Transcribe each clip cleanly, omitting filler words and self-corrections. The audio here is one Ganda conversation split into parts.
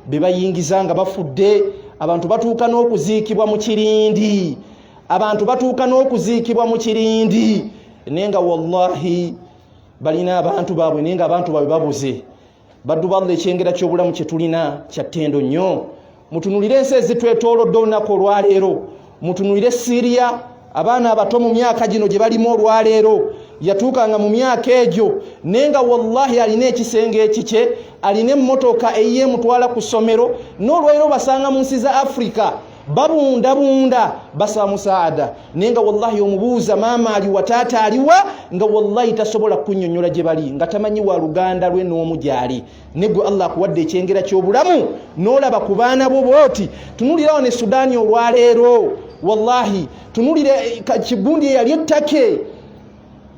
Be bayingiza nga bafudde. Abantu batuuka n'okuziikibwa mu kirindi, abantu batuuka n'okuziikibwa mu kirindi, naye nga wallahi balina abantu baabwe, naye nga abantu baabwe babuze. Baddu ba Allah, ekyengera ky'obulamu kye tulina kya ttendo nnyo. Mutunulire ensi ezitwetoolodde olunaku olwaleero. Mutunulire Siriya, abaana abato mu myaka gino gye balimu olwaleero yatuukanga mu myaka egyo, naye nga wallahi alina ekisenge ekikye, alina emmotoka eyiye emutwala ku ssomero. N'olwaleero basanga mu nsi za Afirika babundabunda, basaba musaada, naye nga wallahi omubuuza maama aliwa, taata aliwa, nga wallahi tasobola kunyonyola gye bali, nga tamanyi wa luganda lwe n'omu gyali. Negwe Allah akuwadde ekyengera ky'obulamu n'olaba ku baana bo booti. Tunulirawo ne Sudaani olwaleero, wallahi tunulira kigundi eyali ettake,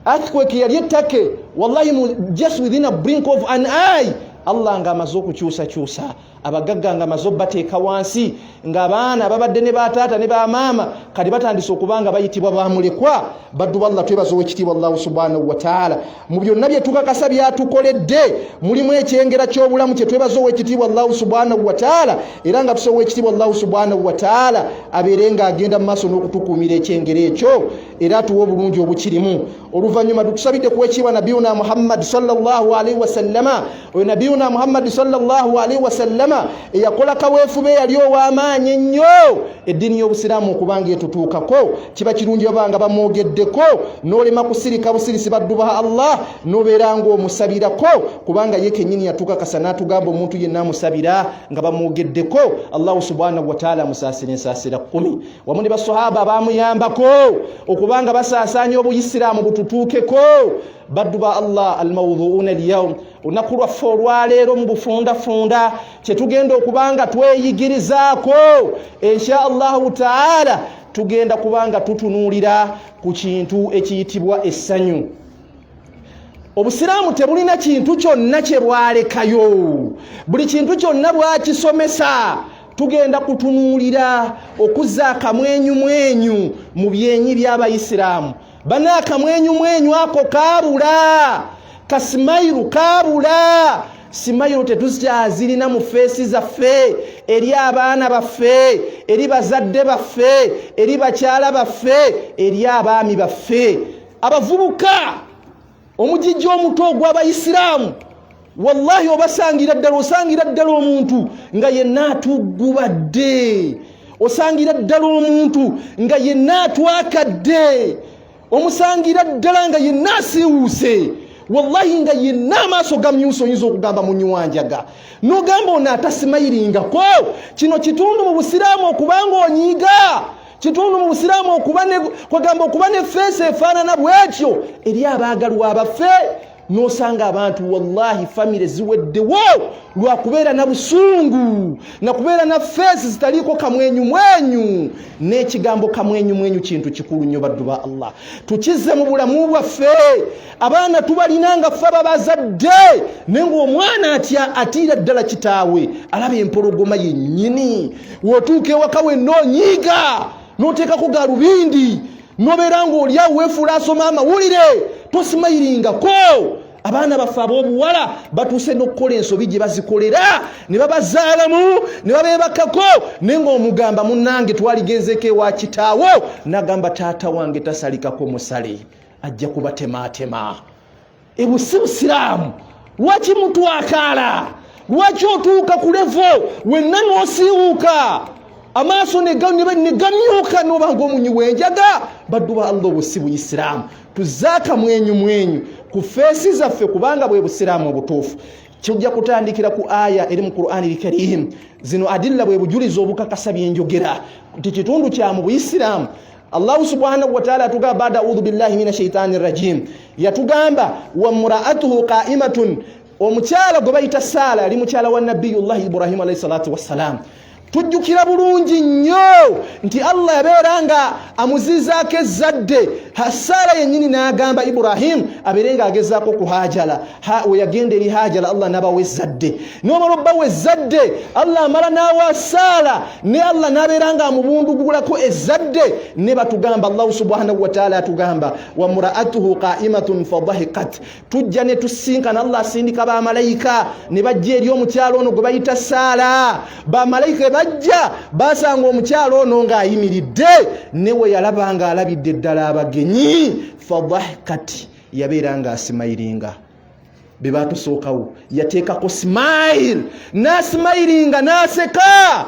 earthquake yali ettake, wallahi just within a blink of an eye Allah nga amaze okukyusakyusa. Abagagga nga amaze obateeka wansi, ng'abaana babadde ne bataata ne bamaama kati batandise okuba nga bayitibwa bamulekwa. Baddu ba Allah, twebaza owekitiibwa Allahu subhanahu wataala. Mu byonna bye tukakasa byatukoledde mulimu ekyengera ky'obulamu kye twebaza owekitiibwa Allahu subhanahu wataala, era nga tusaba owekitiibwa Allahu subhanahu wataala abeere ng'agenda mu maaso n'okutukuumira ekyengera ekyo, era atuwa obulungi obukirimu. Oluvannyuma tutusabidde kuwa ekitiibwa nabiyuna Muhammadi sallallahu alaihi wasallama. Oyo nabiyuna Muhammadi sallallahu alaihi wasallama eyakola kaweefube eyali ow'amaanyi ennyo eddiini y'obusiraamu okubanga etutuukako. Kiba kirungi babanga bamwogeddeko n'olema kusirika busirisi, baddu ba Allah, n'obeera ng'omusabirako, kubanga ye kennyini yatuukakasa n'atugamba omuntu yenna amusabira nga bamwogeddeko, Allahu subhanahu wataala amusaasira ensaasira 10, wamu ne basahaba bamuyambako okubanga basaasaanya obuyisiraamu bututuukeko. Baddu ba Allah, almawduuna alyaum, olunaku lwaffe olwaleero mu bufundafunda kyetugenda okubanga tweyigirizaako insha Allahu taala, tugenda kubanga tutunuulira ku kintu ekiyitibwa essanyu. Obusiraamu tebulina kintu kyonna kye bwalekayo, buli kintu kyonna bwakisomesa. Tugenda kutunuulira okuzza akamwenyumwenyu mu byenyi by'abayisiraamu. Bana, akamwenyumwenyu ako kaabula, kasmile kaabula. Smile tetukyazirina mu face zaffe, eri abaana baffe, eri bazadde baffe, eri bakyala baffe, eri abaami baffe. Abavubuka, omugijja omuto ogw'abayisiraamu, wallahi obasangira ddala, osangira ddala omuntu nga yenna atugubadde, osangira ddala omuntu nga yenna atwakadde, omusangira ddala nga yenna asiiwuuse, wallahi nga yenna amaaso gamyusa, oyinza okugamba munywanjaga, nogamba ono atasmiringako. Kino kitundu mu busiraamu okubanga onyiiga, kitundu mu busiraamu kwagamba okuba ne face efaanana bwetyo eri abaagalwa abaffe. Nosanga abantu wallahi famire ziweddewo lwakubeera na busungu, nakubeera na face zitaliiko kamwenyumwenyu. N'ekigambo kamwenyumwenyu kintu kikulu nnyo. Baddu ba Allah, tukize mu bulamu bwaffe. Abaana tubalina nga ffe ababazadde, naye ngaomwana atya, atiira ddala kitaawe, alaba empologoma yennyini. Wotuuka ewaka wenna onyiiga, n'oteekako galubindi, nobeera ngaoliawo weefuula asoma amawulire, tosmiringako. Abaana baffe ab'obuwala batuuse n'okukola ensobi gye bazikolera ne babazaalamu ne babeebakako, naye ng'omugamba, "Munnange, twaligenzeeko ewa kitaawo," nagamba, "Taata wange tasalikako musale, ajja kubatemaatema." Ebusi busiraamu. Lwaki mutwakaala? Lwaki otuuka ku level wenna n'osiiwuuka amaaso ne gamyuka, nobanga omunywi w'enjaga? Baddu ba Allah, obusi buyisiraamu. Tuzaaka mwenyu mwenyu ku face zaffe, kubanga bwe busiraamu obutuufu. Kijja kutandikira ku aya eri mu Qurani lkarim. Zino adilla bwe bujulizi obukakasa byenjogera nti kitundu kya mu buyisiraamu. Allahu subhanahu wataala atugamba bada audhu billahi min ashaitani rajim, yatugamba wamraatuhu qaimatun. Omukyala gwe bayita Saala yali mukyala wa nabiyullahi Ibrahimu alaihi salatu wassalam. Tujjukira bulungi nnyo nti Allah yabeera nga amuzizaako ezzadde. Saara yennyini n'agamba Iburahimu abeere nga agezaako ku Hajala. We yagenda eri Hajala, Allah n'abawa ezzadde. N'omala obbawa ezzadde, Allah amala n'awa Saara, ne Allah n'abeera nga amubundugulako ezzadde. Ne batugamba, Allahu subhanahu wataala atugamba, wa muraatuhu qaimatun fadahikat. Tujja ne tusinkana, Allah asindika bamalayika ne bajja eri omukyalo ono gwe bayita Saala. Bamalayika bajja basanga omukyalo ono ng'ayimiridde, ne we yalaba ng'alabidde ddala abagenyi, fadahkat, yabeera ng'asimayiringa. Be batusookawo, yateekako smile n'asimayiringa n'aseka.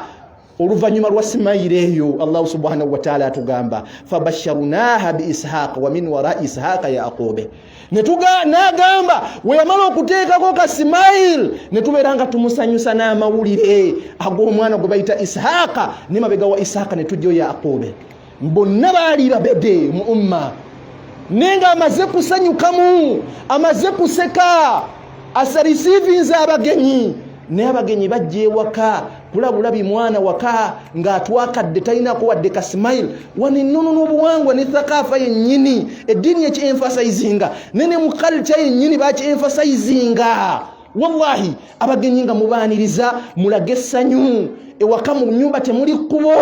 Oluvannyuma lwa simayiro eyo, Allahu subhanahu wataala atugamba, fabasharunaha bi Ishaqa wa min warai Ishaqa Yaqube. N'agamba we yamala okuteekako ka smile, ne tubeera nga tumusanyusa n'amawulire ag'omwana gwe bayita Ishaqa, ne mabega wa Ishaqa ne tujjayo Yaqube. Bonna baali babede mu umma, naye nga amaze kusanyukamu, amaze kuseka, asarisiivinze abagenyi. Naye abagenyi bajja ewaka kulabulabi mwana waka ng'atwakadde, talinako wadde ka smile. Wano ennono n'obuwangwa ne thakaafa yennyini, eddiini ekyemphasizinga, nene mu culture yennyini bakyemphasizinga. Wallahi, abagenyi nga mubaaniriza, mulage essanyu ewaka. Mu nyumba temuli kkubo,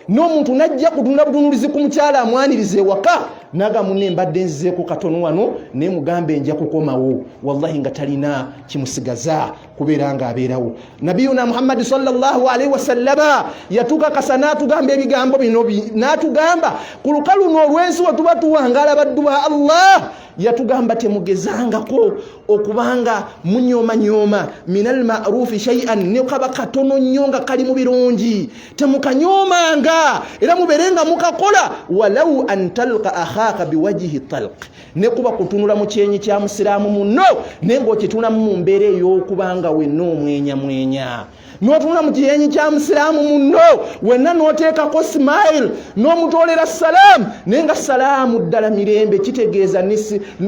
n'omuntu najja kutunula butunulizi ku mukyala amwaniriza ewaka, naga munne, mbadde nzizeeko katono wano, naye mugambe nja kukomawo. Wallahi, nga talina kimusigaza kubeera nga abeerawo. Nabiyuna Muhammadi sallallahu alaihi wasallama yatukakasa n'atugamba ebigambo bino, n'atugamba ku luka luno olw'ensi we tuba tuwangaala, baddu ba Allah, yatugamba, temugezangako okubanga munyomanyooma min almarufi shaian, ne kaba katono nnyo nga kali mu birungi, temukanyoomanga, era mubeere nga mukakola. Walau an talqa akhaka biwajihi talq, ne kuba kutunula mu kyenyi kya musiraamu munno, naye ng'okitunamu mu mbeera ey'okubanga wenna omwenyamwenya, n'otunula mu kiyenyi kya musiraamu munno wenna, n'oteekako smile, n'omutoolera salaamu, naye nga salaamu ddala mirembe, kitegeeza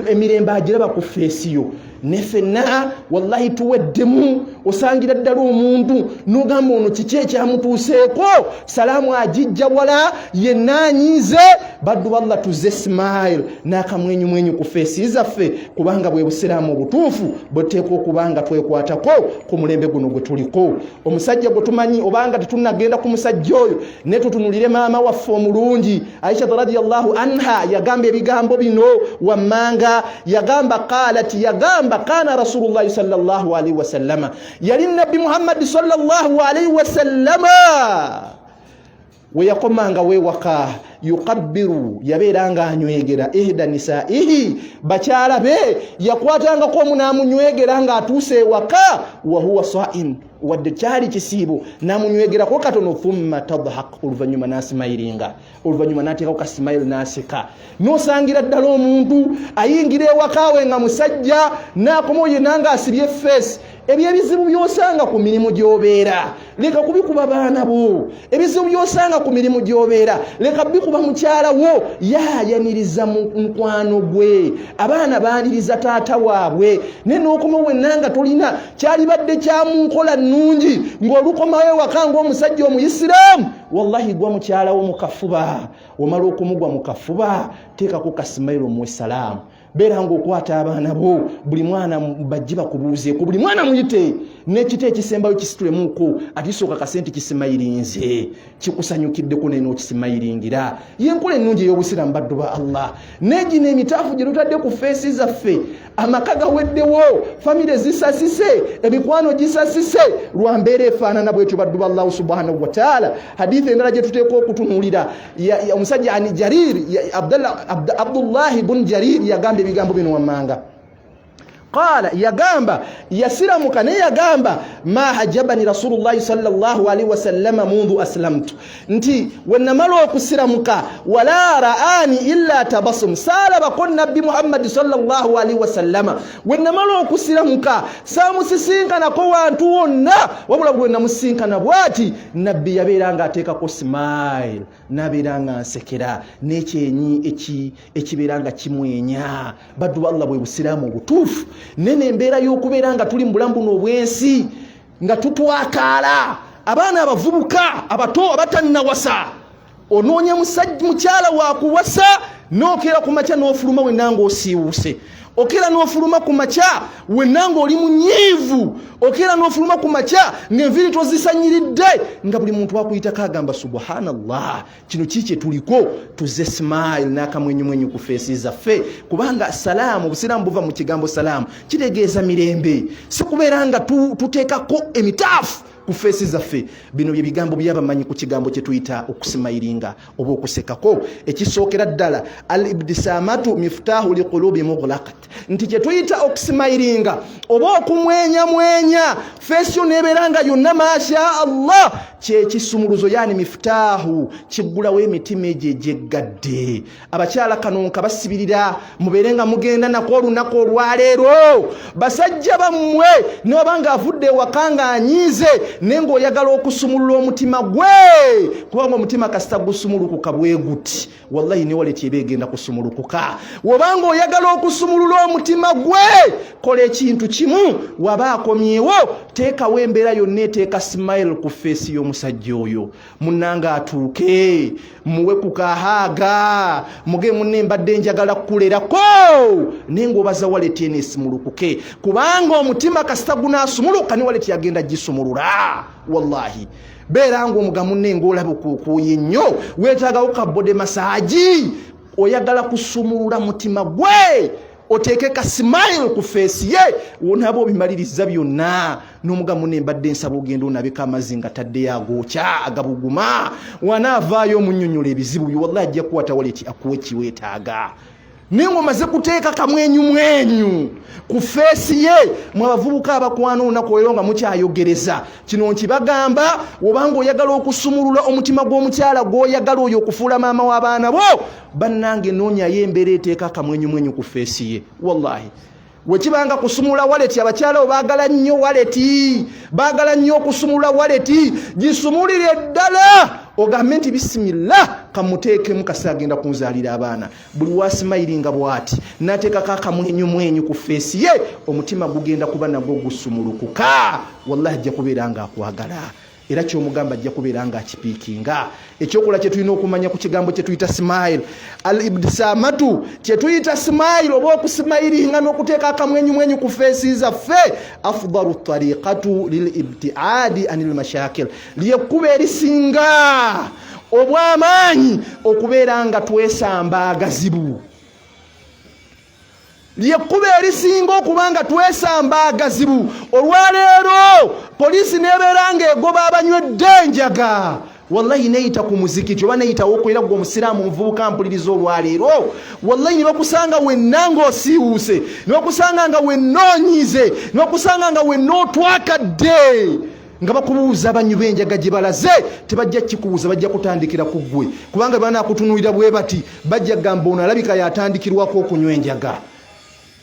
emirembe agiraba ku face yo. Ne ffenna wallahi tuweddemu. Osangira ddala omuntu n'ogamba, ono kiki ekyamutuuseeko? Salaamu agijja wala, yenna anyiize. Baddu balla, tuze smile n'akamwenyumwenyu ku face zaffe, kubanga bwe busiraamu obutuufu bwetuteekwa okubanga twekwatako ku mulembe guno gwe tuliko. Omusajja gwe tumanyi, obanga tetunnagenda ku musajja oyo, ne tutunulire maama waffe omulungi Aisha radiallahu anha, yagamba ebigambo bino wammanga. Yagamba, qalat, yagamba, kana rasulullahi sallallahu alaihi wasallama, yali Nabbi Muhammadi sallallahu alaihi wasallama we yakomanga wewaka, yuqabbiru, yabeera nga anywegera, ihda nisaihi, bakyala be yakwatangako omu n'amunywegera ng'atuuse ewaka, wahuwa saim, wadde kyali kisiibo, n'amunywegerako katono, thumma tadhak, oluvannyuma n'asimayiringa, oluvannyuma n'ateekako ka smile n'aseka. N'osangira ddala omuntu ayingira ewakawe nga musajja, n'akomawo yenna ng'asibye face. Ebyo ebizibu by'osanga ku mirimu gy'obeera, leka kubikuba baana bo. Ebizibu by'osanga ku mirimu gy'obeera, leka bikuba mukyala wo. Yaayaniriza mukwano gwe, abaana baaniriza taata waabwe, naye n'okoma wenna nga tolina. Kyalibadde kya mu nkola nnungi ng'olukomawo ewaka ng'omusajja omuyisiraamu, wallahi, gwa mukyala wo mu kafuba. Omala okumugwa mu kafuba, teekako ka smile, omuwe salaamu. Beera ngaokwata abaana bo, buli mwana bajje bakubuuzeeko, buli mwana muyite n'ekiti ekisembayo kisitulemuko, atisooka kasente kisimayirinze, kikusanyukiddeko, naye n'okisimayiringira. Yenkola ennungi ey'obusiraamu, baddu ba Allah. Negino emitaafu gye tutadde ku face zaffe, amaka gaweddewo, famire zisasise, emikwano gisasise lwa mbeera efaanana bwetyo, baddu ba Allahu subhanahu wataala. Hadithi endala gye tuteekwa okutunuulira, omusajja ani, Jarir, Abdullahi bun Jarir, yagamba ebigambo bino wammanga. Qala, yagamba, yasiramuka, naye yagamba, ma hajabani rasulullahi sallallahu alaihi wasallama mundu aslamtu, nti wenamala okusiramuka, wala raani illa tabasum, saalabako Nabbi Muhammadi sallallahu alaihi wasallama wenamala okusiramuka, saamusisinkanako wantu wonna, wabula bwe namusinkana bwati, Nabbi yabeera nga ateekako smile, nabeera nga nsekera n'ekyenyi ekibeera nga kimwenya. Baddu ba Allah, bwe busiraamu obutuufu. Nene embeera y'okubeera nga tuli mu bulamu buno obw'ensi nga tutwakaala. Abaana abavubuka abato abatannawasa, onoonya mukyala wakuwasa, nokeera ku makya n'ofuluma wenna ng'osiiwuuse, okeera n'ofuluma ku makya wenna ng'oli munyiivu, okeera n'ofuluma ku makya ng'enviiri tozisanyiridde, nga buli muntu akuyitako agamba, "Subhanallah, kino ki kye tuliko?" Tuze smile n'akamwenyumwenyu ku face zaffe, kubanga salaamu, obusiraamu buva mu kigambo salaamu, kitegeeza mirembe, si kubeera nga tuteekako emitaafu ku face zaffe. Bino bye bigambo byabamanyi ku kigambo kye tuyita okusmilinga oba okusekako. Ekisookera ddala, al ibtisamatu miftahu liqulubi mughlaqat, nti kye tuyita okusmilinga oba okumwenyamwenya, face yo nebeera nga yonna masha Allah, kyekisumuluzo, yani mifutahu, kiggulawo emitima egyo egyeggadde. Abakyala, kano nkabasibirira, mubeere nga mugenda nako olunaku olwaleero. Basajja bammwe, newaba nga avudde ewaka ng'anyiize, naye ng'oyagala okusumulula omutima gwe, kubanga omutima kasita gusumulukuka bwe guti, wallahi ne wallet eba egenda kusumulukuka. Wobanga oyagala okusumulula omutima gwe, kola ekintu kimu: waba akomyewo, teekawo embeera yonna eteeka smile ku face y'omusajja oyo. Munnanga atuuke, muwe ku ka hug, muge, "Munne, mbadde njagala kukulerako," naye ng'obaza wallet eno esumulukuke, kubanga omutima kasita gunaasumuluka, ne wallet agenda gisumulula. Wallahi, beera nga omuga, "Munne, ngaolaba okuukuuye nnyo, weetaagawo ka body massage." Oyagala kusumulula mutima gwe, oteeke ka smile ku face ye. Wonaaba obimaliriza byonna, n'omuga, "Munne, mbadde nsaba ogenda onabeko amazzi nga taddeyo agookya agabuguma." Wanaavaayo, omunnyonnyola ebizibu byo, wallahi ajja kukwata wallet akuwe kiweetaaga, naye ng'omaze kuteeka kamwenyumwenyu ku face ye. Mwe abavubuka abakwana olunaku olero nga mukyayogereza, kino nkibagamba: wobanga oyagala okusumulula omutima gw'omukyala gw'oyagala oyo okufuula maama w'abaana bo, bannange, noonyayo embeera eteeka akamwenyumwenyu ku face ye. Wallahi, wekibanga kusumula wallet, abakyala bo baagala nnyo wallet, baagala nnyo okusumula wallet. Gisumulire ddala, ogambe nti, "Bisimillah, kamuteekemu kasi agenda kunzaalira abaana." Buli wasmilinga bw'ati n'ateekako akamwenyumwenyu ku face ye, omutima gugenda kuba nagwo gusumulukuka. Wallahi, ajja kubeera nga akwagala, era kyomugamba ajja kubeera nga akipickinga. Ekyokola kyetulina okumanya ku kigambo kyetuyita smile, al ibtisamatu, kyetuyita smile oba okusmilinga n'okuteeka akamwenyumwenyu ku face zaffe, afdalu tariqatu lil ibtiadi anil mashakil, lyekkuba erisinga obw'amaanyi okubeera nga twesamba agazibu, lyekkuba erisinga okuba nga twesamba agazibu. Olwaleero poliisi nebeera ng'egoba abanywedde enjaga, wallahi neyita ku muzikiti oba neyitawo okwera. Gwe omusiraamu omuvubuka mpuliriza olwaleero, wallahi ne bakusanga wenna ng'osiiwuuse, ne bakusanga nga wenna onyiize, ne bakusanga nga wenna otwakadde, nga bakubuuza abanywi b'enjaga gye balaze, tebajja kikubuuza, bajja kutandikira ku ggwe, kubanga banaakutunuulira bwe bati, bajja kugamba, "Ono alabika yatandikirwako okunywa enjaga."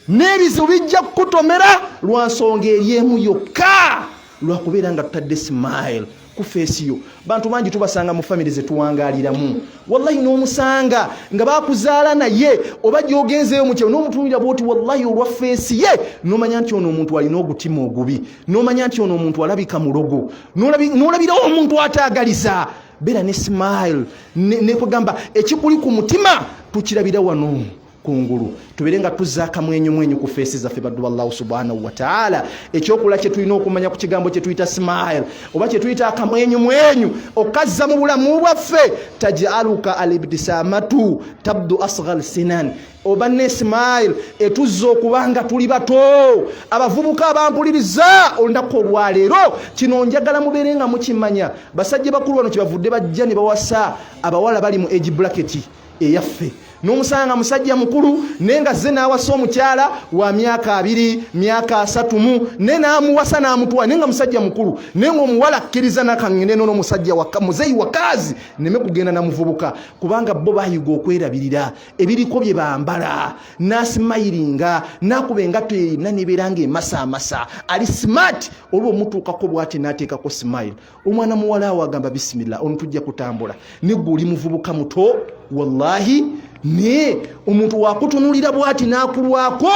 N'ebizibu bijja kukutomera lwa nsonga eri emu yokka, lwakubeera nga tutadde smile ku face yo. Bantu bangi tubasanga mu famire zetuwangaaliramu, wallahi n'omusanga nga bakuzaala naye, oba gyogenzeeyo mukyalo n'omutunulira bwoti, wallahi olwa face ye n'omanya nti ono omuntu alina ogutima ogubi, n'omanya nti ono omuntu alabika mulogo, n'olabirawo omuntu ataagaliza. Beera ne smile, nekwegamba ekikuli ku mutima tukirabira wano kungulu. Tubeere nga tuzza akamwenyumwenyu ku face zaffe, baddu ballahu subhanahu wataala. Ekyokola kye tulina okumanya ku kigambo kye tuyita smile oba kye tuyita akamwenyumwenyu okazza mu bulamu bwaffe, tajaluka alibtisamatu tabdu asghal sinan, oba ne smile etuzza okuba nga tuli bato. Abavubuka abampuliriza olunaku olwaleero, kino njagala mubeere nga mukimanya. Basajja bakulu bano kyebavudde bajja ne bawasa abawala bali mu age bracket eyaffe, n'omusanga musajja mukulu, naye nga zze n'awasa omukyala wa myaka 20, myaka 30 mu, naye n'amuwasa n'amutwala, naye nga musajja mukulu, naye ng'omuwala akkiriza, "Nakangende nono omusajja muzeeyi wakazi, neme kugenda namuvubuka," kubanga bo bayiga okwerabirira ebiriko bye bambala. N'asmilinga, n'akuba engatto yenna nebeera ng'emasaamasa, ali smart. Olwo omutuukako bw'ati n'ateekako smile, omwana muwala awo agamba, "Bisimillah, ono tujja kutambula." Negwe oli muvubuka muto, wallahi, naye omuntu wakutunulira bw'ati n'akulwako,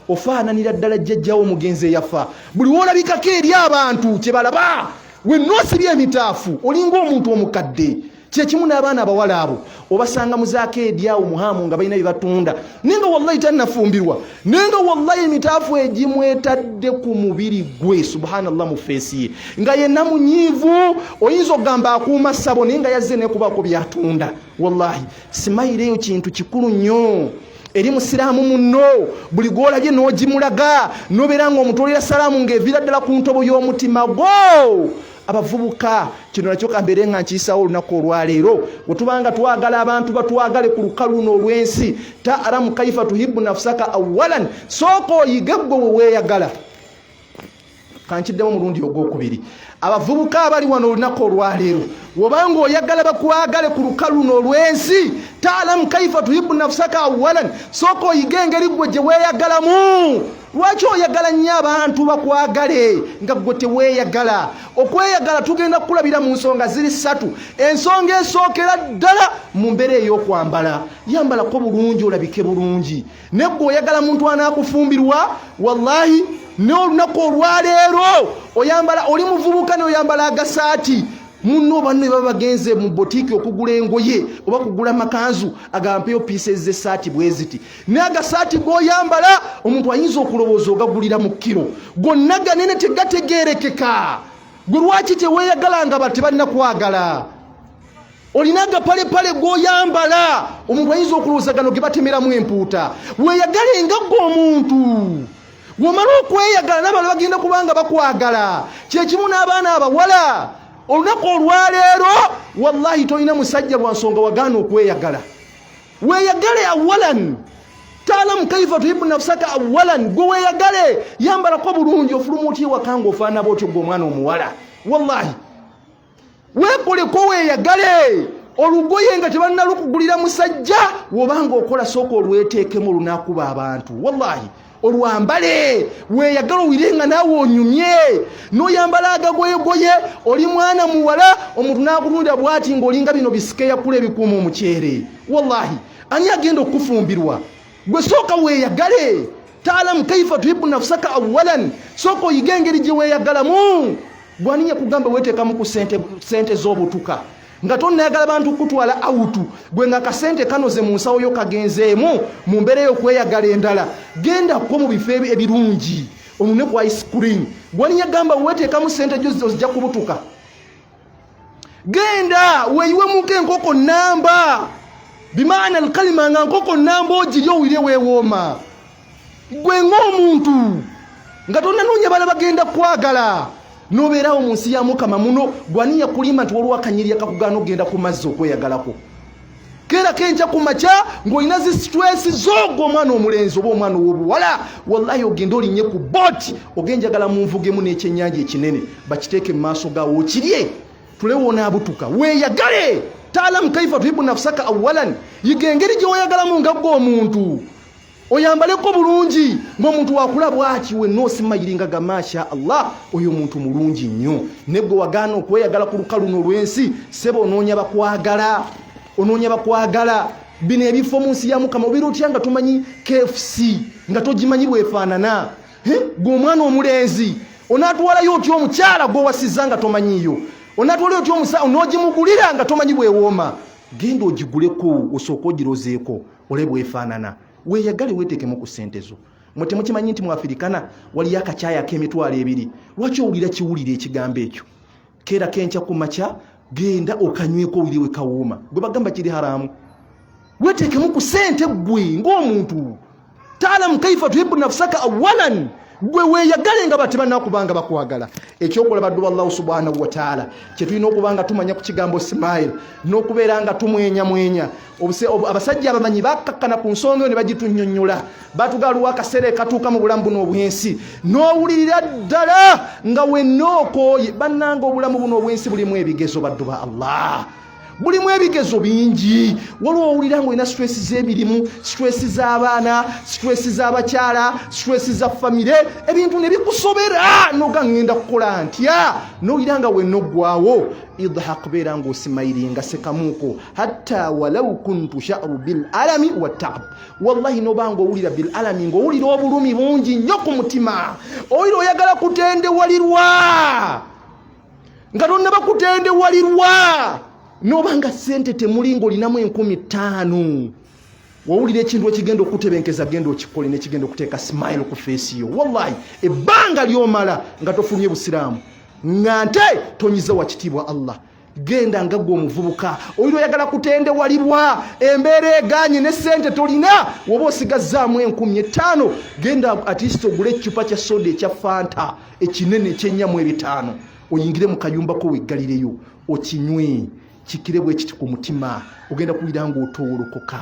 ofaananira ddala jjajjawo omugenzi eyafa. Buli woolabikako eri abantu kye balaba. Wenna osibye emitaafu, olinga omuntu omukadde. Kyekimu n'abaana abawala abo obasanga muzaako awo muhamu nga balina byebatunda, naye nga wallahi tannafumbirwa, naye nga wallahi emitaafu egimwetadde ku mubiri gwe, subhanallah, mu face ye nga yenna munyiivu, oyinza okugamba akuuma ssabo, naye nga yazze nekubaako byatunda. Wallahi smile eyo kintu kikulu nnyo eri musiraamu munno. Buli gwolabye n'ogimulaga, nobeera nga omutwolera salaamu ng'eviira ddala ku ntobo y'omutima gwo. Abavubuka, kino nakyo kambeere nga nkiyisawo olunaku olwaleero. Wetubanga twagala abantu batwagale ku lukalu luno olw'ensi, ta'lamu kaifa tuhibbu nafsaka awalan, sooka oyige gwe weweeyagala. Kankiddemu omulundi ogwokubiri. Abavubuka abali wano olunaku olwaleero, wobanga oyagala bakwagale ku lukalu luno olw'ensi, ta'lamu kaifa tuhibbu nafsaka awalan, sooka oyige engeri gwe gye weeyagalamu. Lwaki oyagala nnyo abantu bakwagale nga gwe teweeyagala? Okweyagala tugenda kukulabira mu nsonga ziri ssatu. Ensonga esookera ddala mu mbeera ey'okwambala. Yambalako bulungi, olabike bulungi. Naye gwe oyagala muntu anaakufumbirwa, wallahi n'olunaku olwaleero oyambala, oli muvubuka noyambala agasaati. Munno banno baba bagenze mu botiiki okugula engoye oba kugula makanzu, agampeyo pieces z'essaati bwe ziti, naye agasaati g'oyambala omuntu ayinza okulowooza ogagulira mu kiro, gonna ganene, tegategeerekeka. Gwe lwaki teweeyagala nga tebannakwagala? Olina agapalepale g'oyambala, omuntu ayinza okulowooza gano ge batemeramu empuuta. Weeyagale nga gwe omuntu. Womala okweyagala, n'abalala bagenda kubanga bakwagala. Kyekimu n'abaana abawala. Olunaku olwaleero wallahi tolina musajja lwa nsonga wagaana okweyagala. Weeyagale awalan, ta'lamu kaifa tuhibu nafsaka awalan. Gwe weeyagale, yambalako bulungi. Ofuluma otya ewaka ng'ofaanana bwotyo? Gwe omwana omuwala, wallahi weekoleko, weeyagale. Olugoye nga tebannalukugulira musajja, wobanga okola, sooka olweteekemu olunakuba abantu, wallahi olwambale, weeyagala, owire nga naawe onyumye. N'oyambala agagoyegoye, oli mwana muwala, omuntu n'akutunulira bwati ng'olinga bino bisikeyakula ebikuuma omuceere. Wallahi ani agenda okufumbirwa? Gwe sooka weeyagale. Ta'lamu kaifa tuhibu nafsaka awalan, sooka oyige engeri gye weeyagalamu. Gwaninya kugamba weteekamu ku sente z'obutuka nga tonnayagala bantu kutwala out, gwe nga kasente kanoze mu nsawo yo kagenzeemu mu mbeera y'okweyagala endala. Gendako mu bifo ebirungi, onune ku ice cream. Gwaninya gamba weteekamu sente gyo ozijja kubutuka. Genda weeyiwemuko enkoko namba, bimaana alkalima, nga nkoko namba ogirye, owire weewooma gwe ng'omuntu nga tonnanoonya bala bagenda kwagala. Nobeerawo mu nsi ya Mukama muno, gwaniya kulimba nti waliwo akanyirya kakugaana okugenda ku mazzi okweyagalako? Keera kenkya ku makya ng'olina zi stress zo, gwe omwana omulenzi oba omwana ow'obuwala, wallahi ogende olinnye ku boat, ogenjagala munvugemu n'ekyennyanja ekinene, bakiteeke mu maaso gaawo okirye, tulewo onaabutuka. Weeyagale. Ta'lamu kaifa tuhibu nafsaka awalan, yiga engeri gye weeyagalamu nga gwe omuntu. Oyambaleko bulungi ng'omuntu wakula bwaki, wenna osimayiringa ga masha Allah, oyo omuntu mulungi nnyo. Ne gwe wagaana okweyagala ku lukalu luno olw'ensi, seba onoonya bakwagala, onoonya bakwagala. Bino ebifo mu nsi ya Mukama obeera otya nga tomanyi KFC, nga togimanyi bwefaanana? Gwe omwana omulenzi onaatwalayo otya omukyala gwowasizza nga tomanyiyo? Onaatwalayo otya omusa n'ogimugulira nga tomanyi bwewooma? Genda ogiguleko, osooke ogirozeeko, ole bwefaanana. Weeyagale, weeteekemu ku ssente zo. Mwe temukimanyi nti mu Afirikana waliyo akacaayi ak'emitwalo 20? Lwaki owulira kiwulira ekigambo ekyo? Keera kenkya ku makya, genda okanyweko, owulire we kawuuma. Gwe bagamba kiri haramu. Weeteekemu ku ssente gwe ng'omuntu. Ta'lamu kaifa tuhibu nafsaka awalan, gwe weeyagale nga batebanakubanga bakwagala. Ekyokola, baddu Allahu subhanahu wataala, kyetulina okuba nga tumanya ku kigambo smile n'okubeera nga tumwenyamwenya. Abasajja abamanyi bakakkana ku nsonga eyo ne bagitunyonnyola. Batugaluwa akaseera ekatuuka mu bulamu buno obwensi n'owulirira ddala nga wenna okooye. Bannanga, obulamu buno obwensi bulimu ebigezo, baddu ba Allah, bulimu ebigezo bingi. Waliwo owulira nga olina stress z'emirimu, stress z'abaana, stress z'abakyala, stress za famire, ebintu ne bikusobera, noga ŋŋenda kukola ntya? Nowulira nga wenna oggwawo. Idhak, beera ng'osimayiringa, sekamuuko, hatta walau kuntu sha'ru bil alami wattaab. Wallahi nobanga owulira bil alami, ng'owulira obulumi bungi nnyo ku mutima, owulira oyagala kutendewalirwa. Nga tonnaba kutendewalirwa, noba nga sente temuli, ngaolinamu 5000, wawulira ekintu ekigenda okutebenkeza, genda okikole, nekigenda okuteeka smile ku face yo. Wallahi, ebbanga lyomala nga tofulumye busiraamu, nga nte tonyiza wakitiibwa Allah. Genda nga gwe omuvubuka oyina oyagala kutendewalibwa, embeera eganye ne sente tolina, woba osigazzaamu 5000, genda at least ogule ekicupa kya soda ekya Fanta ekinene ekyenyamu 500, oyingire mu kayumbako, weggalireyo, okinywe, kikire bwe kiti ku mutima. Ogenda kuwulira ngaotoolokoka,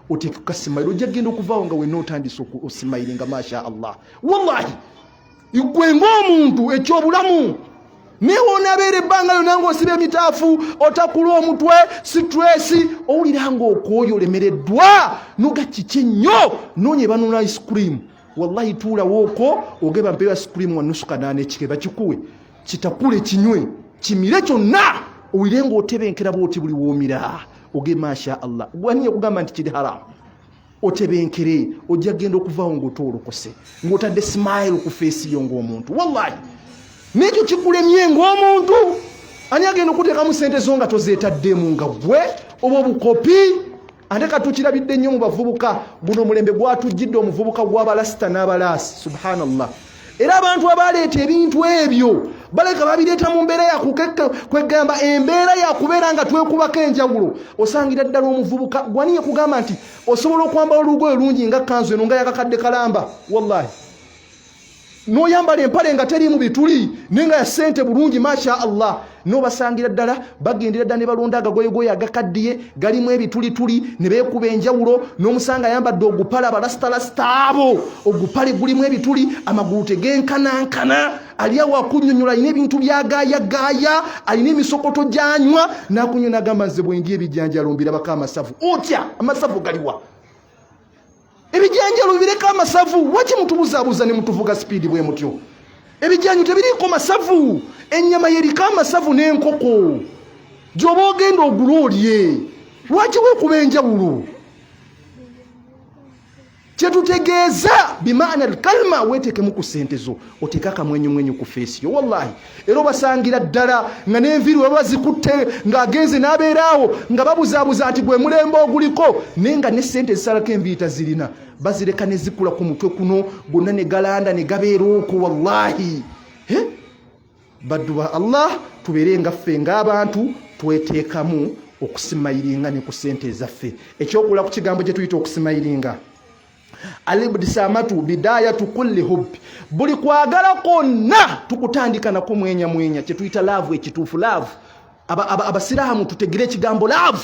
oteeka smile, ojja genda okuvaawo nga wenna otandise osmilinga, masha Allah. Wallahi, gwe ng'omuntu ekyobulamu, naye wonaabeera ebbanga lyonna ng'osiba emitaafu, otakula omutwe, stress, owulira ng'okwoyo olemereddwa, noga kiki ennyo, noonya ebanula ice cream. Wallahi, tuulawo okwo, ogeba mpeyo ice cream wa nusu kanaana, ekike bakikuwe, kitakule, kinywe, kimire kyonna, owulire ng'otebenkera bwoti buli woomira, oge masha Allah. Gwani okugamba nti kiri haramu? Otebenkere, ojja genda okuvaawo ng'otoolokose, ng'otadde smile ku face yo ng'omuntu. Wallahi, n'ekyo kikulemye ng'omuntu, ani agenda okuteekamu sente zo nga tozeetaddemu, nga gwe oba obukopi? Ate katukirabidde nnyo mu bavubuka. Guno omulembe gwatujjidde omuvubuka gw'abalasita n'abalaasi, subhanallah. Era abantu abaleeta ebintu ebyo baleka babireeta mu mbeera yakwegamba, embeera yakubeera nga twekubako enjawulo. Osangira ddala omuvubuka gwaniye kugamba nti osobola okwambala olugoye lungi nga kanzu eno nga yakakadde kalamba, wallahi, noyambala empale nga terimu bituli, naye nga ya sente bulungi, masha Allah. Nobasangira ddala bagendera ddala ne balonda agagoyegoye agakaddiye galimu ebitulituli ne beekuba enjawulo. N'omusanga ayambadde ogupale, abalasitalasta abo, ogupale gulimu ebituli, amagulu tegenkanankana, ali awo akunyonyola, alina ebintu byagaayagaaya, alina emisokoto gyanywa, nakunywa nagamba, nze bwendi ebijanjalo mbirabako amasavu. Otya? Amasavu galiwa? Ebijanjalo bireko amasavu. Waki mutubuzaabuza ne mutuvuga speed bwe mutyo? Ebijanjo tebiriiko masavu, ennyama yeriko amasavu n'enkoko gyoba ogenda ogula olye. Lwaki weekuba enjawulo? Kyetutegeeza bimaana alkalma, weetekemu ku sente zo, oteeke akamwenyumwenyu ku face yo. Wallahi, era obasangira ddala nga n'enviiri weba bazikutte, ng'agenze n'abeeraawo nga babuzaabuza nti gwe mulembe oguliko, naye nga ne sente ezisalako enviiri tazirina, bazireka ne zikula ku mutwe kuno gonna ne galanda ne gabeera okwo. Wallahi, baddu ba Allah, tubeere nga ffe ng'abantu tweteekamu okusmilinga ne ku sente ezaffe. Ekyokula ku kigambo gye tuyita okusmilinga, alibtisamatu bidayatu kulli hubbi, buli kwagala kwonna tukutandika nako mwenya mwenya, kyetuyita love ekituufu. Love, abasiraamu tutegere ekigambo love.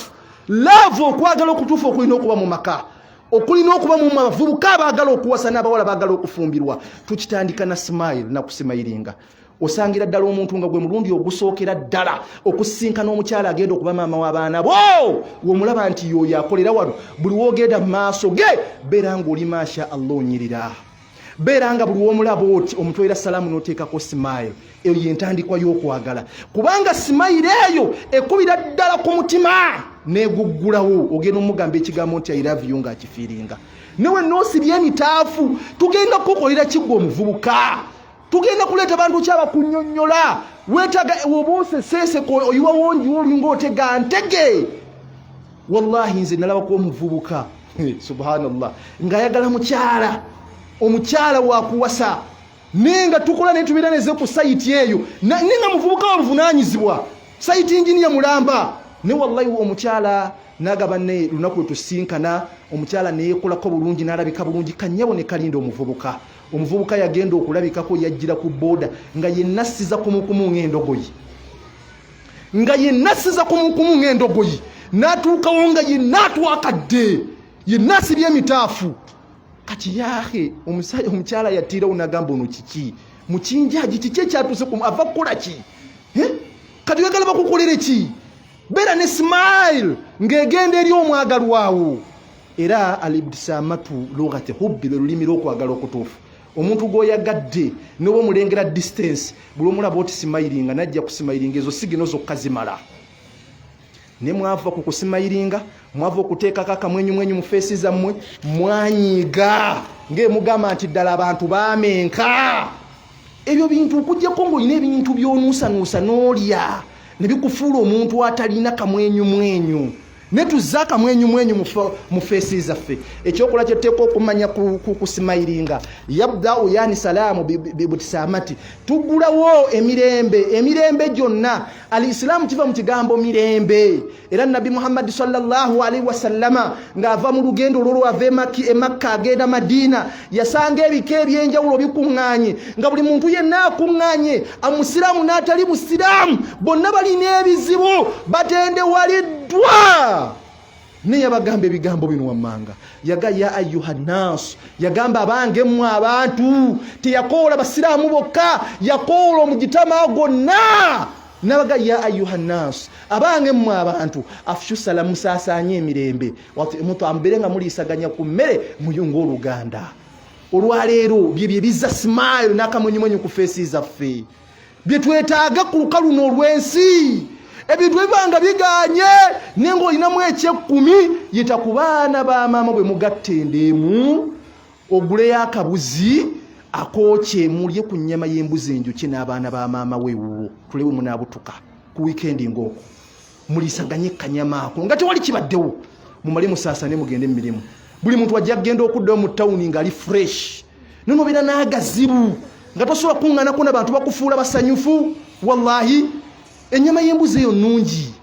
Love, okwagala okutuufu okulina okuba mu maka, okulina okuba mu bavubuka abaagala okuwasa n'abawala baagala okufumbirwa, tukitandika na smile, nakusmilinga. Osangira ddala omuntu nga gwe mulundi ogusookera ddala okusinkana omukyala agenda okuba maama w'abaana bo, womulaba nti yoyo akolera wano, buli wogenda mu maaso ge beera ng'oli masha Allah, onyirira, beera nga buli womulaba oti omutwalira salaamu n'oteekako smile. Eyo yentandikwa y'okwagala, kubanga smile eyo ekubira ddala ku mutima neguggulawo, ogenda omugamba ekigambo nti "I love you", ng'akifeelinga. Newe noosibye emitaafu, tugenda kukukolera kiggwa omuvubuka, tugenda kuleeta bantu kyabakunyonyola. Wetaga oba oseseeseko, oyiwawo njiwa, olinga otega ntege. Wallahi, nze nalabako omuvubuka, subhanallah, ng'ayagala mukyala, omukyala wakuwasa, naye nga tukola naye, tubeera neze ku site eyo, naye nga muvubuka wabuvunanyizibwa, site engineer mulamba. Ne wallahi, omukyala nagaba ne lunaku lwetusinkana, omukyala neyekolako bulungi, n'alabika bulungi, kanyabo ne kalinda omuvubuka. Omuvubuka yagenda okulabikako, yajjira ku booda nga yennassiza kumukumu ng'endogoyi, nga yennassiza kumukumu ng'endogoyi, n'atuukawo nga yenna atwakadde, yenna asibye emitaafu. Kati yahe omukyala yatiirawo nagamba, ono kiki mukinjaji, kiki ekyatuuse, ava kukola ki? Kati oyagala bakukolere ki? Beera ne smile ng'egenda eri omwagalwawo. Era alibtisamatu lughati hubbi, lwe lulimi lw'okwagala okutuufu. Omuntu gw'oyagadde noba omulengera distance, buli omulaba oti smilinga, najja kusmilinga, ezo sigino zokka zimala. Ne mwava ku kusmilinga, mwava okuteekako akamwenyumwenyu mu face zammwe, mwanyiiga ng'emugamba nti ddala abantu bamenka. Ebyo bintu okujjako ng'olina ebintu by'onuusanuusa n'olya ne bikufuula omuntu atalina kamwenyumwenyu. Ne tuzze akamwenyumwenyu mu feesi zaffe. Ekyokola kyetuteeka okumanya kusimayiringa yabdau yani salaamu bibutisamati, tugulawo emirembe, emirembe gyonna. Al-islaamu kiva mu kigambo mirembe. Era Nabbi Muhammadi sallallahu alaihi wasallama ng'ava mu lugendo olwo lwava e Makka agenda Madiina, yasanga ebika ebyenjawulo bikuŋŋaanye, nga buli muntu yenna akuŋŋaanye, amusiraamu n'atali musiraamu, bonna balina ebizibu, batendewaliddwa. Naye yabagamba ebigambo bino wammanga, yaga ya ayuha nnaasu, yagamba abange mmwe abantu. Teyakoola basiraamu bokka, yakoola omugitama gwonna nabaga ya ayuha nnaasu, abange mmwe abantu, afshu salamu, musaasaanye emirembe, mutambire nga muliisaganya ku mmere, muyunga oluganda. Olwaleero byebyo ebizza smile n'akamwenyumwenyu ku feesi zaffe bye twetaaga ku luka luno olw'ensi. Ebintu ebibanga biganye naye ng'olinamu ekyekkumi, yita ku baana ba maama bwe mugatta endeemu, oguleyo akabuzi akookye, mulye ku nnyama y'embuzi enjokye n'abaana ba maama weewuwo, tulewe munaabutuka ku wiikendi ng'okwo, muliisaganye kanyama ako nga tewali kibaddewo, mumale musaasane mugende mu mirimu. Buli muntu ajja kugenda okuddayo mu tawuni ng'ali fresh. Nonobeera n'agazibu nga tosobola kuŋŋanako n'abantu bakufuula basanyufu. Wallahi ennyama y'embuzi eyo nnungi,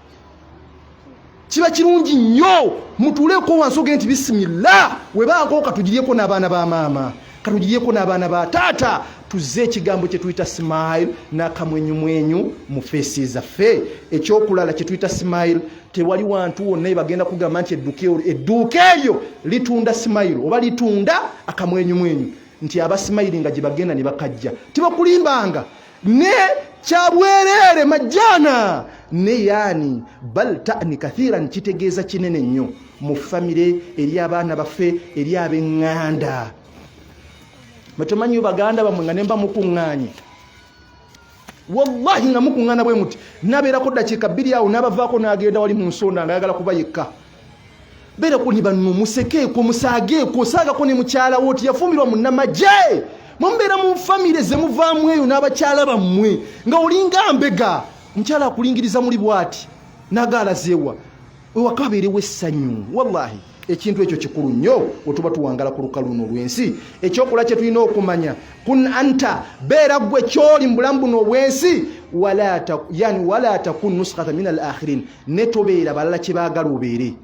kiba kirungi nnyo. Mutuuleko wansi ogende nti bisimillah, webaako katugiryeko n'abaana ba maama, katugiryeko n'abaana ba taata. Tuzze ekigambo kye tuyita smile n'akamwenyumwenyu mu feesi zaffe. Ekyokulala kye tuyita smile, tewali wantu wonna bagenda kugamba nti edduuka eryo litunda smile oba litunda akamwenyumwenyu, nti abasimayiri nga gye bagenda ne bakajja. Tibakulimbanga ne kyabwereere majjana ne yaani bal tani kathiran, kitegeeza kinene nnyo mu famire, eri abaana baffe, eri ab'eŋŋanda. Mwetemanyiyo baganda bammwe nga nemba mukuŋŋaanye, wallahi nga mukuŋŋaana bwe muti, nabeerako ddakiika 2 awo n'abavaako n'agenda wali mu nsonda nga ayagala kuba yekka. Beerako ne banno, musekeeko, musaageeko, osaagako ne mukyala wo ti yafumbirwa munnamagye. Mumubeera mu famire ze muvaamu eyo n'abakyala bammwe nga olinga mbega, omukyala akulingiriza muli bw'ati n'agaalazeewa ewaka, abeerewo essanyu. Wallahi ekintu ekyo kikulu nnyo wetuba tuwangala ku lukalu luno olw'ensi. Ekyokola kye tulina okumanya, kun anta, beera ggwe kyoli mu bulamu buno obw'ensi, yani wala takun nuskhata min al akhirin, ne tobeera balala kye baagala obeere.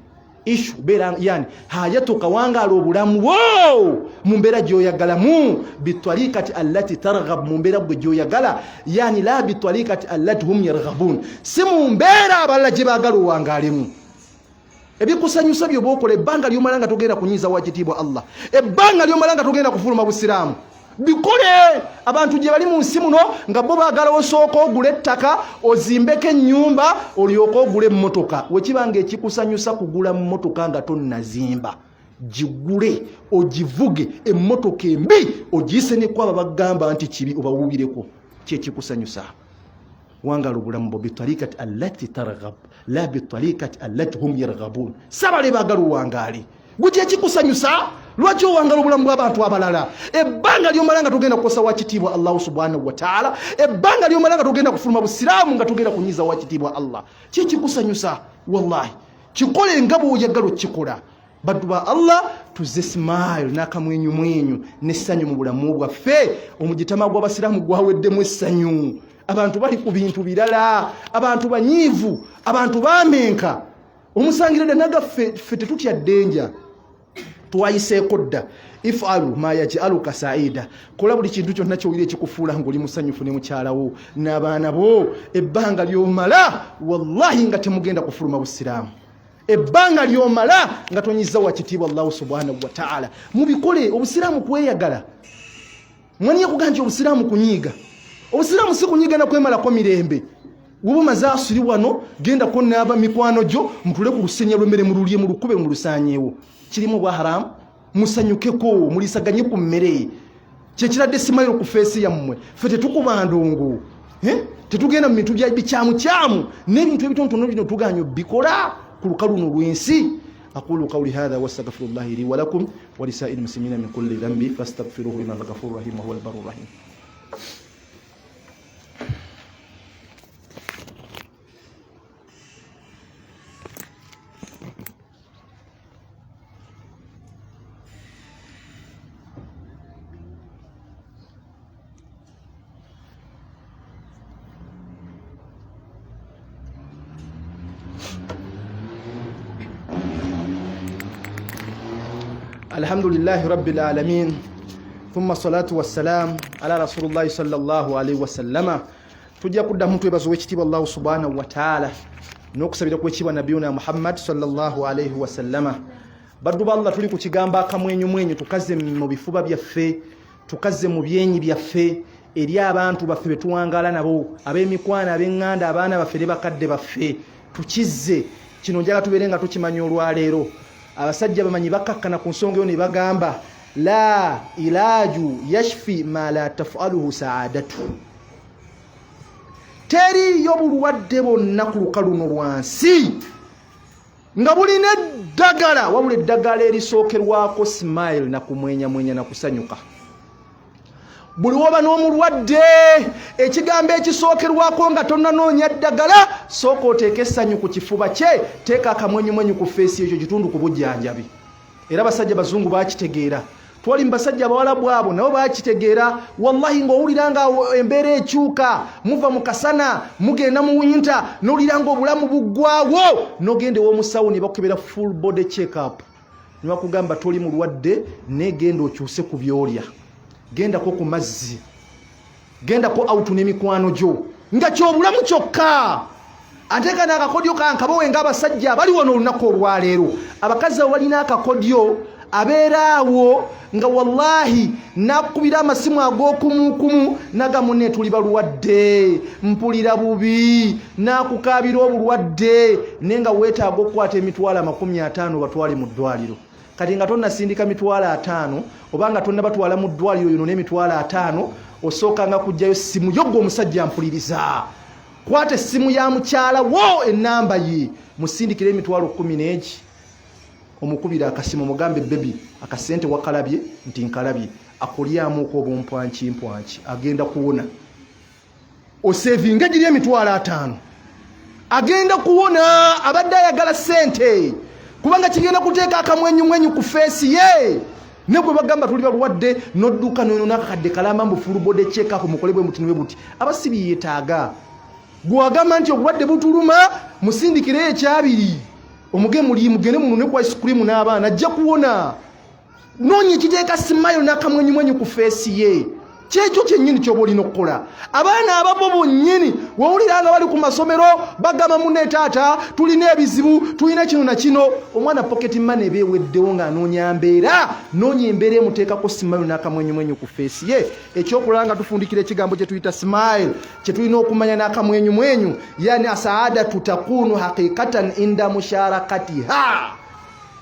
Ishu beera yani hajatuka, wangaala obulamu bwo mu mbeera gy'oyagalamu, bitariikati allati targhab, mu mbeera gwe gy'oyagala, yani la bitariikati allati hum yarghabun, si mu mbeera abalala gye baagala owangaalemu. Ebikusanyusa byoba okola, ebbanga lyomala nga togenda kunyiiza wa kitiibwa Allah, ebbanga lyomala nga togenda kufuluma busiraamu, bikole. Abantu gye bali mu nsi muno nga bo baagala osooka ogula ettaka, ozimbeko ennyumba, olyoke ogula emmotoka. Wekiba nga ekikusanyusa kugula mmotoka nga tonnazimba, gigule ogivuge emmotoka embi, ogiyise nekwaba bagamba nti kibi, obawuubireko, kyekikusanyusa. Wangala obulamu bwo bitarikati allati targhab, la bitarikati allati hum yarghabun, sabale baagala owangaale gwe kyekikusanyusa. Lwaki owangala obulamu bw'abantu abalala? Ebbanga lyomala nga togenda kukosa wa kitiibwa Allahu subhanahu wataala, ebbanga lyomala nga togenda kufuluma busiraamu, nga togenda kunyiza wa kitiibwa Allah, kyekikusanyusa. Wallahi kikole nga bw'oyagala okukikola. Baddu ba Allah, tuze smile n'akamwenyumwenyu n'essanyu mu bulamu bwaffe. Omugitama gw'abasiraamu gwaweddemu essanyu, abantu bali ku bintu birala, abantu banyiivu, abantu bamenka omusangira dda naga. Ffe tetutya ddenja, twayiseeko dda. Ifalu ma yajaluka saida, kola buli kintu kyonna kyowulira ekikufuula ngaoli musanyufu ne mukyalawo n'abaana bo, ebbanga lyomala wallahi nga temugenda kufuluma busiraamu, ebbanga lyomala nga tonyiza wa kitiibwa Allahu subhanahu wataala. Mubikole. Obusiraamu kweyagala mwaniye kugaa nti obusiraamu kunyiiga. Obusiraamu si kunyiiga nakwemalako mirembe. Woba omaze asiri wano, gendako naaba mikwano gyo, mutule ku lusenya lw'emmere, mululye, mulukube, mulusanyeewo, kirimu obwa haramu, musanyukeko, mulisaganye ku mmere. Kyekiradde simayiro ku feesi yammwe. Ffe tetukuba ndongo, tetugenda mu bintu bikyamukyamu n'ebintu ebitonotono bino tuganya obikola ku lukalu luno lw'ensi. Aqulu qawli hadha wastaghfirullahi li wa lakum wa lisaa'il muslimina min kulli dhanbi fastaghfiruhu innahu ghafurur rahim wa huwal barur rahim. Alhamdulillahi rabbil alamin, thumma salatu wassalam ala rasulillahi sallallahu alaihi wasallama. Tujja kuddamu twebaza owekitiibwa Allahu subhanahu wataala n'okusabira kwekitiibwa nabiyuna Muhammad sallallahu alaihi wasallama. Baddu ba Allah, tuli ku kigambo akamwenyumwenyu. Tukaze mu bifuba byaffe, tukaze mu byenyi byaffe eri abantu baffe betuwangaala nabo, ab'emikwano, ab'eŋŋanda, abaana baffe ne bakadde baffe. Tukizze kino, njagala tubeere nga tukimanya olwaleero. Abasajja bamanyi bakakkana ku nsonga eyo ne bagamba, la ilaaju yashfi ma la tafaluhu saadatu. Teriiyo bulwadde bwonna ku luka luno lwansi nga bulina eddagala, wabula eddagala erisookerwako smile nakumwenyamwenya nakusanyuka. Buli woba n'omulwadde, ekigambo ekisookerwako nga tonnanoonya ddagala, sooka oteeka essanyu ku kifuba kye, teeka akamwenyumwenyu ku face. Ekyo kitundu ku bujjanjabi. Era abasajja bazungu bakitegeera, twali mu basajja abawalabu abo nabo bakitegeera. Wallahi, ng'owulira nga embeera ekyuka, muva mu kasana mugenda mu winter, n'owulira nga obulamu buggwawo, n'ogenda ew'omusawo ne bakukebera full body check up ne bakugamba, toli mulwadde, naye genda okyuse ku byolya, gendako ku mazzi, gendako out n'emikwano gyo, nga kyobulamu kyokka. Ate kano akakodyo kankabawe ng'abasajja abali wano olunaku olwaleero. Abakazi abo balina akakodyo, abeera awo nga wallahi nakubira amasimu ag'okumukumu, nagamune, tuli balwadde, mpulira bubi, nakukabira obulwadde, naye nga weetaaga okukwata 50,000 batwale mu ddwaliro. Kati nga tonnasindika 50,000 oba nga tonnabatwala mu ddwaliro yono n'50,000, osookanga kugjayo simu yo. Gwe omusajja mpuliriza, kwata essimu ya mukyala wo, enamba ye, musindikire 10,000 n'egi, omukubira akasimu, mugambe, baby, akasente wakalabye? Nti nkalabye. Akulyamuko obumpwanki mpwanki, agenda kuwona. Osevinga giri 50,000, agenda kuwona. Abadde ayagala sente, kubanga kigenda kuteeka akamwenyumwenyu ku face ye. Ne bwe bagamba tuli balwadde, nodduka noyonona akakadde kalamba mbu full body check up, mukole bwe muti ne buti, aba si byetaaga. Gwagamba nti obulwadde butuluma, musindikireyo ekyabiri, omuge muli mugende munune ku ice cream n'abaana, ajja kuwona. Noonya ekiteeka smile n'akamwenyumwenyu ku face ye. Kyekyo kyennyini kyoba olina okukola. Abaana ababo bonnyini wewulira nga bali ku masomero bagamba, mune taata, tulina ebizibu, tulina kino na kino. Omwana pocket money eba eweddewo ng'anoonya mbeera. Noonya embeera emuteekako smile n'akamwenyumwenyu ku face ye. Ekyokulala nga tufundikira ekigambo kye tuyita smile, kye tulina okumanya n'akamwenyumwenyu, yani asaadatu takunu haqiqatan inda musharakatiha.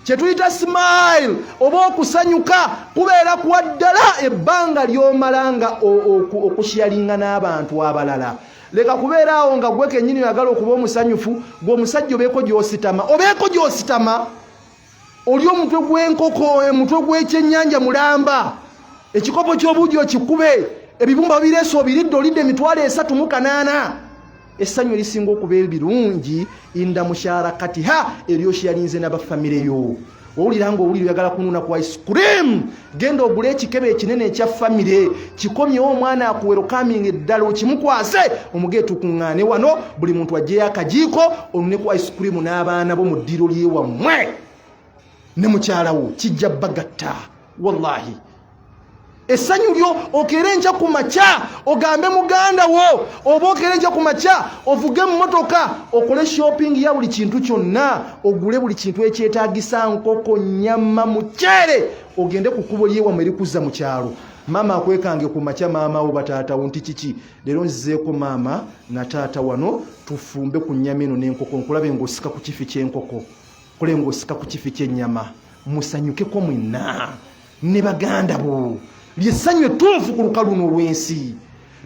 Kyetuyita smile oba okusanyuka kubeera kwa ddala ebbanga ly'omala nga okusharinga n'abantu abalala. Leka kubeera awo nga gwe kennyini oyagala okuba omusanyufu. Gwe omusajja, obeeko gy'ositama, obeeko gy'ositama, oli omutwe gw'enkoko, omutwe gw'ekyennyanja mulamba, ekikopo ky'obuugi okikube, ebibumba bireese obiridde, olidde 308,000. Essanyu erisinga okuba ebirungi inda musharakatiha, eryosharinze n'abafamire yo. Owulira nga owulira oyagala kununa ku ice cream, genda ogule ekikebe ekinene ekya famire, kikomyewo, omwana akuwelcominga eddala, okimukwase, omuge, tukuŋŋaane wano, buli muntu ajjeyo akajiiko, onune ku ice cream n'abaana bo mu ddiiro lyewammwe ne mukyalawo. Kijja bagatta. Wallahi, essanyu lyo okeere enkya ku makya ogambe muganda wo, oba okeere enkya ku makya ovuge emmotoka, okole shopping ya buli kintu kyonna, ogule buli kintu ekyetaagisa, nkoko, nyama, muceere, ogende ku kkubo lyewamu erikuzza mu kyalo. Maama akwekange ku makya, maama wo, bataatawo, nti kiki leero nzizeeko maama na taata wano, tufumbe ku nnyama eno n'enkoko, nkulabe ng'osika ku kifi ky'enkoko, kule ng'osika ku kifi ky'ennyama, musanyukeko mwenna ne baganda bo. Lyessanyu ettuufu ku lukalu luno olw'ensi.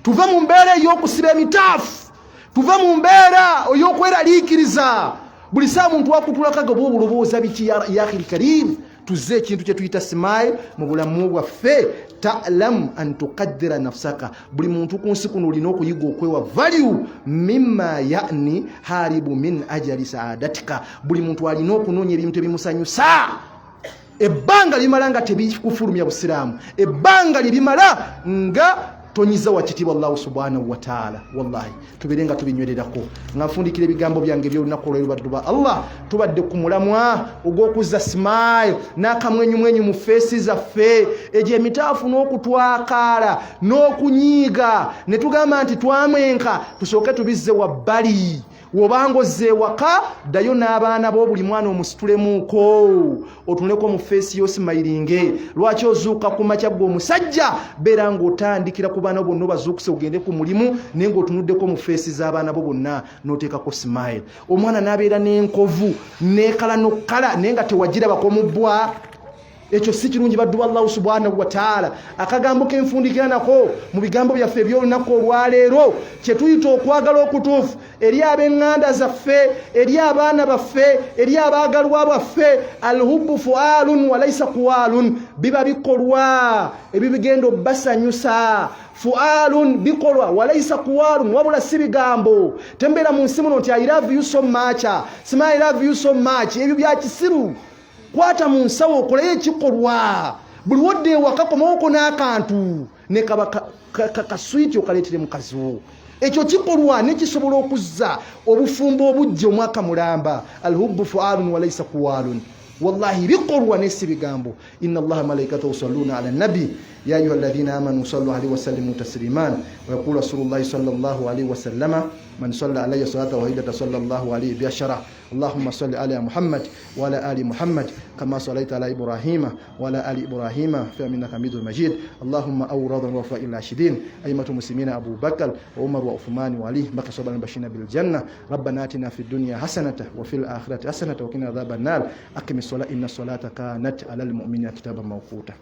Tuve mu mbeera ey'okusiba emitaafu, tuve mu mbeera ey'okweraliikiriza buli saa muntu akutulakaga oba obulowooza biki. Ya akhil karim, tuzze ekintu kye tuyita smile mu bulamu bwaffe. Talamu an tuqaddira nafsaka. Buli muntu ku nsi kuno olina okuyiga okwewa value, mima yani haribu min ajali saadatika. Buli muntu alina okunoonya ebintu ebimusanyusa ebbanga limala nga tebikufulumya busiraamu, ebbanga lyebimala nga Tonyiza wakitiibwa Allahu subhanahu wataala. Wallahi tubeere nga tubinywererako. Nga nfundikira ebigambo byange ebyolunaku olwaleero, baddu ba Allah, tubadde ku mulamwa ogw'okuzza smile n'akamwenyumwenyu mu feesi zaffe, egyo emitaafu n'okutwakaala n'okunyiiga ne tugamba nti twamwenka, tusooke tubizze wabbali. Wobanga ozza ewaka, ddayo n'abaana bo, buli mwana omusitulemuuko, otunuleko mu feesi yosimayiringe. Lwaki ozuuka ku makya gwe omusajja, beera ng'otandikira ku baana bonna, obazuukuse ogende ku mulimu, naye ng'otunuddeko mu feesi z'abaana bo bonna n'oteekako smile. Omwana n'abeera n'enkovu neekala n'okkala, naye nga tewagirabako mu bbwa. Ekyo si kirungi, baddu ba Allahu subhanahu wataala. Akagambo kenfundikira nako mu bigambo byaffe ebyolunaku olwaleero, kyetuyita okwagala okutuufu eri ab'eŋŋanda zaffe, eri abaana baffe, eri abaagalwa baffe, alhubbu fualun walaisa kuwalun, biba bikolwa ebibigenda obbasanyusa. Fualun, bikolwa, walaisa kuwalun, wabula si bigambo. Tembeera mu nsi muno nti "I love you so much", sima "I love you so much", ebyo bya kisiru. Kwata mu nsawo okoleyo ekikolwa. Buli wodda ewaka, komawoko n'akantu nekaba kaswiti, okaleetere mukazi wo. Ekyo kikolwa nekisobola okuzza obufumbo obujja omwaka mulamba. Alhubbu fualun walaisa kuwalun. Wallahi bikolwa nesi bigambo. Inna Allaha malaikatahu yusalluna ala nabi ya ayuha alladhina amanu sallu alaihi wasallimu tasliman. Wayaqulu rasulullahi sallallahu alaihi wasallama: man salla alayya salata wahidata, sallallahu alaihi biashara. اللهم صل على محمد وعلى آل محمد كما صليت على إبراهيم وعلى آل إبراهيم في إنك حميد مجيد. اللهم أورد الوفاء الراشدين، أئمة المسلمين، أبو بكر وعمر وعثمان وعلي، بك صبرا بشينا بالجنة. ربنا آتنا في الدنيا حسنة وفي الآخرة حسنة وقنا عذاب النار. أقم الصلاة، إن الصلاة كانت على المؤمنين كتابا موقوتا.